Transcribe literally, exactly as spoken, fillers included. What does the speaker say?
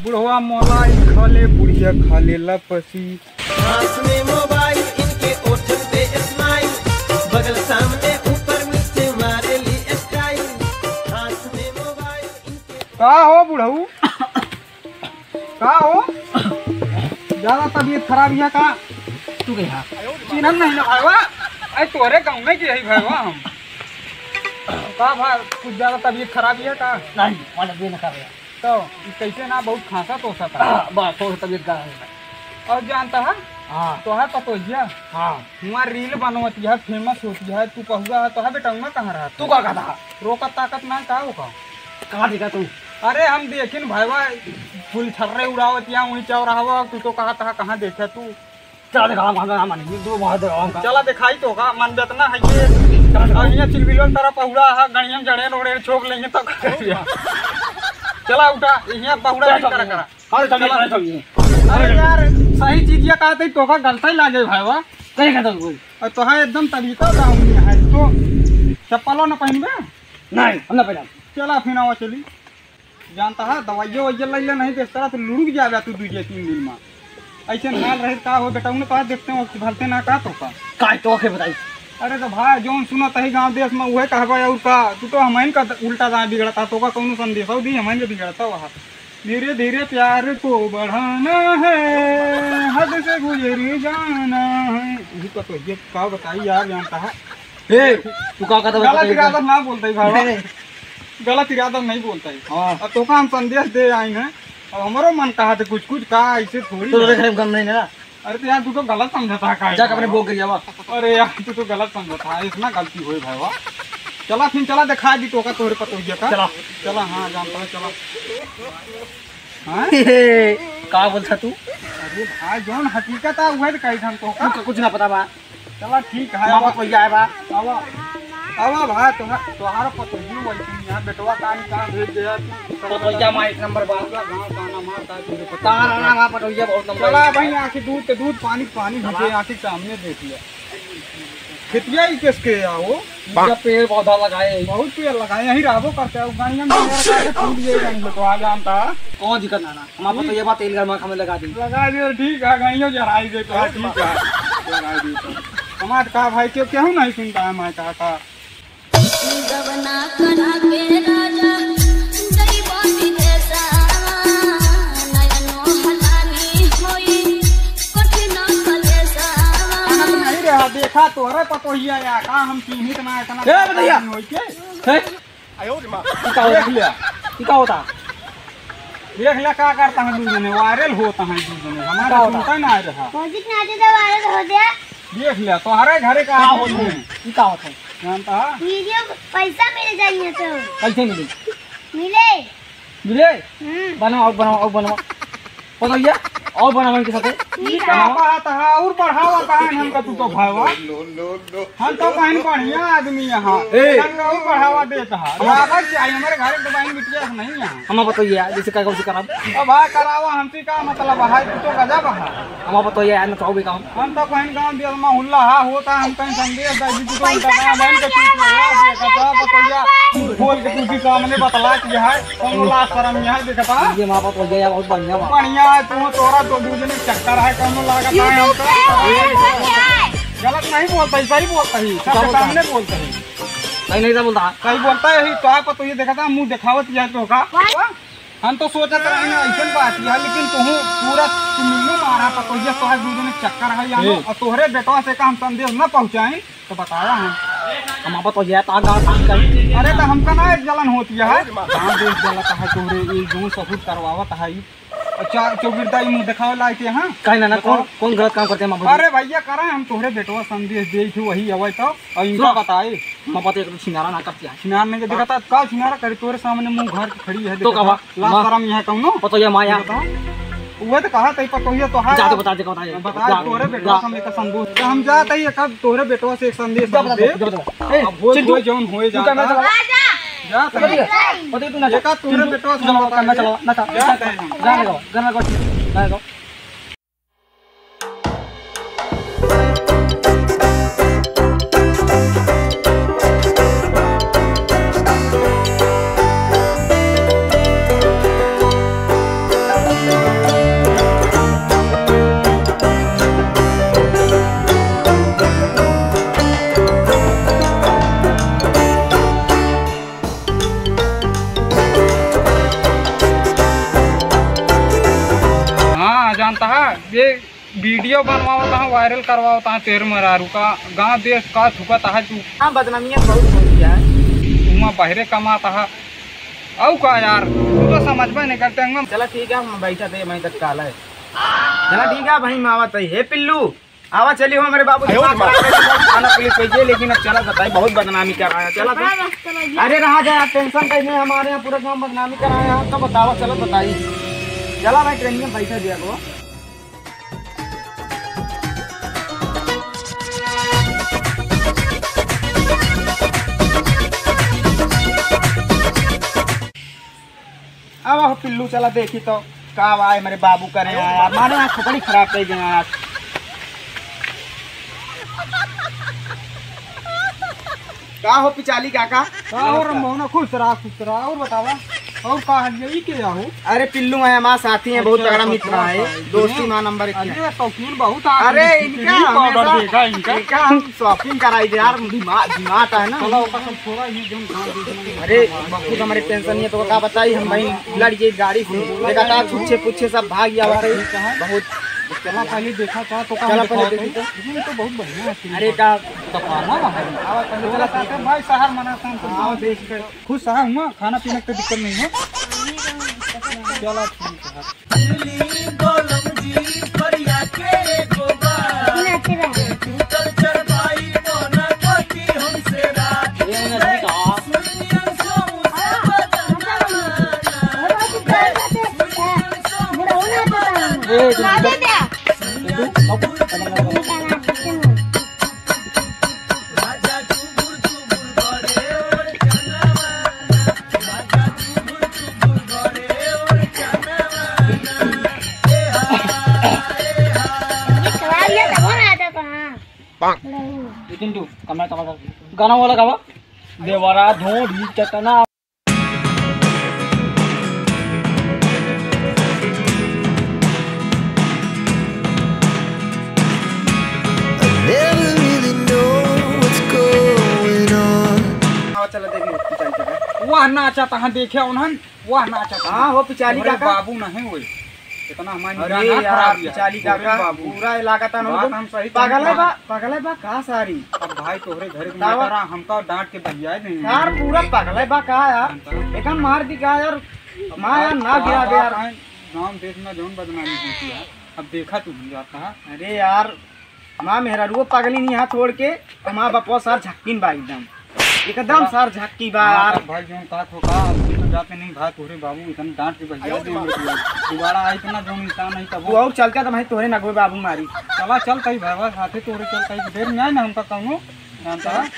बुढ़वा मोबाइल खा ले, बुढ़िया खा ले लपसी। हाथ में मोबाइल, इनके ओठन पे स्माइल, बगल सामने ऊपर नीचे मारे ली स्टाइल। हाथ में मोबाइल, इनके का हो बुढ़ऊ? का हो? ज्यादा तबीयत खराब है का? तू कहा? चिन्हन नहीं ना भाईवा। अरे तोरे गाँव में के यही भाईवा हम। का भा, कुछ ज्यादा तबीयत खराब है का? नहीं, हमारा तबीयत ना खराब है। तो ई कैसे ना बहुत खांसा तो सा था। बस, थोड़ा तबीयत खराब है। और जानता है? हाँ। तोहार पतोहिया? हाँ। हुआं रील बनवत है, फेमस होत है, तू पहुआ है, तोहार बेटौना कहाँ रहत? तू का कहता? रोकत ताकत ना का होगा? कहाँ देखा तू? अरे हम देखिन भाईवा, फुलछर्रे उड़ावत या वहीं चौराहवा, तू तो कहत हा कहाँ देखे तू? चला देखा, हम, हम, हम, हम, तू वहाँ देखा, हम कहाँ? चला देखाई तो का, मन बेतना है ये। चला देखा। और यहाँ चिलबिलोन तरफ पहुड़ा है, गणियम जड़े रोड़े छोक लेंगे तो चला उठा, यहाँ पहुड़ा चला, नहीं करा चला। करा। अरे, चलिए, चला। चलिए, चलिए। अरे यार, सही चीज ये कहते ही तोका गलता ही लागे भाईवा। कहीं कहता कोई? और तोहा एकदम तरीका डाउन है तो चप्पलो न पहनबे? नहीं, हम ना पहनब। चला फिर आवा चली। जानता है, दवाइयो ववाइयो ले ले नहीं तो इस तरह से लुढ़क जाबे तू दूजे तीन दिन में। ऐसे माल रहे का हो बेटा, उन्हें कहा देखते हो भरते ना का तो का। काय तो के बताई? अरे तो भाई, जौन सुनत है गाँव देश में उहे कहबे और का, तू तो हमइन का उल्टा दाएं बिगड़ता, तोका कौनो संदेश हो दी हमइन के बिगड़ता वहाँ। धीरे धीरे प्यार को बढ़ाना है, हद से गुजर जाना है। यही तो, तो ये का बताई यार, जानता है। ए, तू का कहता गलत बताइए इरादा का? ना बोलता ही भाई। नहीं, नहीं। गलत इरादा नहीं बोलता ही। हाँ। अब तोका हम संदेश दे आइन है, अब हमरो मन कहा थे कुछ कुछ का, ऐसे थोड़ी तो है। तोरे घर में गम नहीं ना। अरे तो यार, तू तो गलत समझता है का जाके अपने यार? बोक गिर जावा। अरे यार, तू तो गलत समझता है, इतना गलती होई भाई वाह। चला फिर, चला दिखा दी तोका तोहरे पतोहिया का। चला। चला, हाँ, जानता है, चला। हाँ? का बोलता तू? अरे भाई, जौन हकीकत है, उहे तो कही हम तोका। तू कुछ ना पता बा। चला ठीक है, माँ आवा। बाप भैया है बा। आवा, आवा भाई, तोहार, तोहार पतोहियो वैसे ही है, बेटवा का नहीं कहाँ भेज दे यार, तू। पतोहिया माँ एक नंबर बा। पूरा गाँव ताना मारता है तुझे पता ताना है। ना, माँ पतोहिया बहुत नंबर चला बा। भाई, आँखें दूध के दूध, पानी के पानी, चला। मुझे आँखें सामने देख लिया। खेतिया ही किसके है वो? इनका पेड़ पौधा लगाए। बहुत पेड़ लगाए, यहीं रहबो करते हैं, गाड़ियाँ में लगाए, टूट गए, कहीं तो आ जानता। कौन दिक्कत ना, ना। हमारा पता ये बात तेल गरमा हमें लगा दी। लगा दियो, ठीक है, गाड़ियों जराई दे तो, ठीक है, जराई दे तो। हमार का भाई, क्यों, क्यों नहीं सुनता है, मैं कहा था। गवना करा के राजा, जइबा विदेशवा, नयनो हलानी होई, कठिन कलेशवा। कहाँ तो नहीं रहा, देखा तोहरे पतोहिया या का, हम चिन्हित ना इतना ए, भैया। होई के। हे? ई का होता? देख लिया। ई का होता? देख लिया, का करता है दू जने, वायरल होता है दू जने, हमारा का होता? सुनता ना रहा। म्यूजिक नाचे तो वायरल हो गया। देख लिया, तोहरे घरे का का होता होता है? है? ई का होता है? जानता है? वीडियो पैसा मिल जाइए तो। कैसे मिले? मिले। मिले? हम्म। बनाओ, और बनाओ, और बनाओ। पतोहिया, और बनावन के साथे। ई का बनावा। बात है, और बढ़ावा कहाँ है हमका तू तो भावा? हम तो कहीं बढ़िया आदमी यहाँ। ए। हमका और बढ़ावा देता है। हमारा बात क्या है? हमारे घर के बहन बिटिया नहीं है। हम पतोहिया, जैसे का कौन सी कराब? अब भाई करावा, हमसे का मतलब है? तू तो गजब है। हम पतोहिया, न तो भी काम। हम तो कहीं गाँव दिया में हुल्ला हा होता, हम कहीं संदेश दे दी, तू तो पैसा इंतजाम है, कमा तो तू लिया, तो पैसा बतैया, कमा लिया। खोल के तू भी सामने बतला कि है, कौन लाज शरम यहाँ देखता? ये माँ बाप हो गया, बहुत बढ़िया बात। बढ़िया है, तू तोरा तो दू जने चक्कर है, कौन लागत ये है तो हमको? है, ये तो है। गलत नहीं बोलता ही, सही बोलता ही, सबके सामने बोलता ही। सही नहीं था बोलता। सही बोलता है, ही तो आप तो ये देखता, मुँह दिखावत यह तो का? हम तो सोचत रहे ना ऐसन बात है, लेकिन तुहू पूरा तुमिल्लू मारा पतोहिया, तोहार दू जने चक्कर है यहाँ, ए। और तोहरे बेटवा से का हम संदेश न पहुँचाई, तो बतावा हम। हम आप पतोहिया तो आगा काम करी। अरे तो हमका ना एक जलन होती है, गाँव देश जलत है तोहरे, ये जो सहूर करवावत है, अच्छा चौगिरदा ई मुँह दिखावे लायक है, हाँ? कहीं ना, ना, बताओ। कौन, कौन गलत काम करते हैं, माँ बाबू? अरे भैया, करा हम तोहरे बेटवा संदेश दे थे, वही अवे तो, और इनका सुनो। बताए। माँ बात एक तो छिनारा ना करती है। छिनार नहीं के देखा था, का छिनारा करे तोरे सामने मुँह घर के खड़ी है, तो देखा कहा, था, लाज माँ, शरम यहाँ कौनो? पतोहिया माँ यहाँ। बताओ। उहे तो कहा था, पतोहिया तो है। जा तो बता दे, बता दे। बता जा, तोरे बेटवा जा। सामने का संदेश। तो हम जाते ही एक तोहरे बेटवा से एक संदेश जा, बता दे। दे, जा, बता दे। ए, अब होए, चिंटू, होए जौन होए तू कैमरा जाता। चला। जा, जा, जा। पता है? पता है तू ना जा। एका तोहरे चिंटू, बेटवा से चला, बता। कैमरा चला, ना जा। जा। जा, जा, जा, जा, जा। गाना गाओ, गाना गाओ। ये वीडियो बनवावत है, वायरल करवावत है, तेरे मेहरारू का गाँव देश का थुकत है तू। हाँ, बदनामियाँ बहुत होती है। तुम बहरे कमात है, अउ का यार, तू तो समझबे नहीं करते हैं। चला ठीक है, हम बैठा थे, मैं तक काला है। चला ठीक है भाई, हम आवत है। हे पिल्लू, आवा चली हो, हमरे बाबू आयो दिमाग रे माँ। खराब है, खाना पीने चाहिए, लेकिन अब चला बताई, बहुत बदनामी कराया। चला तो। हाँ, बस चला जी। अरे रहा जा, टेंशन कहीं नहीं, हमारे यहाँ पूरा गाँव बदनामी कराया है, तो बतावा, चला बताई। चला भाई, ट्रेन में बैठा दिया को। अब हो पिल्लू, चला देखी तो का आए मेरे बाबू करे हैं यार, मारे यहाँ खोपड़ी खराब कर दिया यार। का हो पिचाली काका? का हो रमभवना, खुश रहा, खुश रहा। और बतावा, और का हाल है? ई के हो? अरे पिल्लू है, हमारा साथी है, बहुत अच्छा, तगड़ा मित्र है, दोस्ती माँ नंबर एक है। अरे शौकीन बहुत आदमी अरे है, इनका क्रीम पाउडर हमेशा देखा इनका। इनका हम शॉपिंग कराई दे यार, डिमा-, डिमार्ट है ना। चलो, ओका सब छोड़ा, ये जो हम खान दे देंगे। अरे, बहुत हमरे टेंशन नहीं है, तो का बताई, हम भाई लड़ गए गाड़ी से। देखा था, छुच्छे पुच्छे सब भाग गया भाई। बहुत चला पहले देखा था, तो चला पहले देखी तो। ये तो बहुत बढ़िया है। अरे, का कपाना है। आवा, पहले चला था, भाई, शहर मना था, हम तो हाँ, देख कर खुश है, हुआ, खाना पीने की दिक्कत नहीं है। चला, ठीक है। लेकिन तू कमरा तमाशा गाना वाला गावा। देवरा ढोढ़ी चटना। I never really know what's going on। आवा चला देखी, चल चला। वाह नाचा तहाँ देखे उन्हन, वाह नाचा तहाँ। हाँ हो पिचाली अरे काका। बाबू नहीं होए, इतना हमारी अरे निगाह ना यार, खराब है। पिचाली अरे काका, बाबू। पूरा इलाका ता बात नंबर हम सही पागल है कहते बा, हैं। पागल है बा का सारी? अब भाई तोहरे घर के बतावा। मटरा हमका डांट के बहियाए नहीं। यार पूरा पागल है बा का यार? जानता है। एकदम मार दी का यार? अब माँ यार भाई ना गिरा दे यार। गाँव देश में जौन बदनामी होती है, अब देखा तू भी जाता है। अरे यार, हमार मेहरारुओ पागलिन यहाँ छोड़ के, हमार बपवा सार झक्किन बा एकदम। एकदम सार झक्की बा हाँ, यार। भाई जौन का ठोका, अब तू तो जाते नहीं भाई, तोहरे बाबू इतना डांट के बहिया अरे दे बाबू। हमरे को। दोबारा आई इतना जौन इंसान नहीं तब तू और चलता तो भाई तोहरे नगवे बाबू मारी। चला चल तई भाई, साथे तोहरे चल तई, देर में आए ना हमका कहूँ, जानता है?